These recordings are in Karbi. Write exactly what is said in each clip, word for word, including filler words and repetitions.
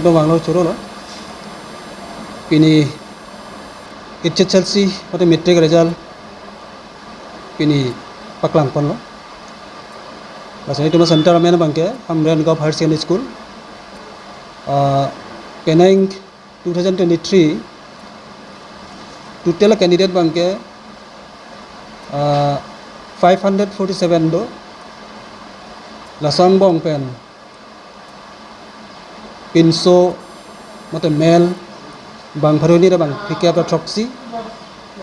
Dong vanglo choro lo. Pini H S L C mate matric result pini paklangponlo. Lasi nelitum center amen abangke Hamren Govt Higher Secondary School. Ah, penang two thousand twenty-three total candidate abangke, ah, five hundred forty-seven do. Laso angbong pen pinso mate male bang pharo hini ra bang phlikep ra throksi,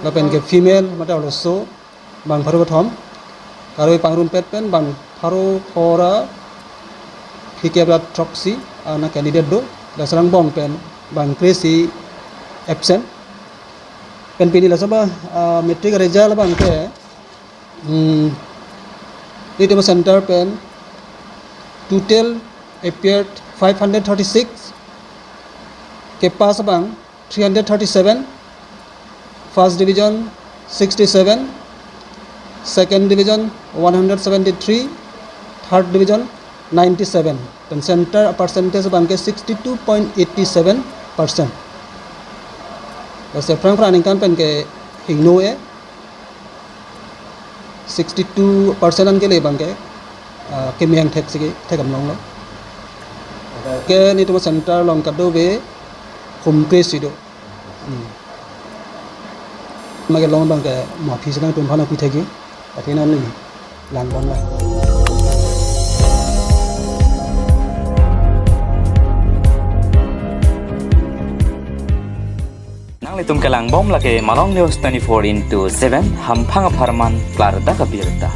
lapen ke female mate arloso bang pharo kethom, Karbi pangrumpet pen bang pharo pho ra phlikep ra throksi ana candidate do. Laso angbong pen bang kre-isi absent. Pen pini laso ba, ah, matric result abangke, hmm, nelitum center pen total appeared five hundred thirty-six, kepass abang three hundred thirty-seven, first division sixty-seven, second division one hundred seventy-three, third division ninety-seven. Pen center percentage abangke sixty-two point eighty-seven percent. Lasi aphrang aphrang aningkan pen ke hingno e, sixty-two percent an kele abangke, ah, keme angthek si ke thek am longlo. Ke nelitum center along kadokave hum kre-isi do. Hmm. Mate long abangke mo aphi si nangtum aphan nangpi thekji. Athena ni lang bom la. Nanglitum kelang bom lake Malong News twenty-four into seven, hamphang apharman klardak abirta.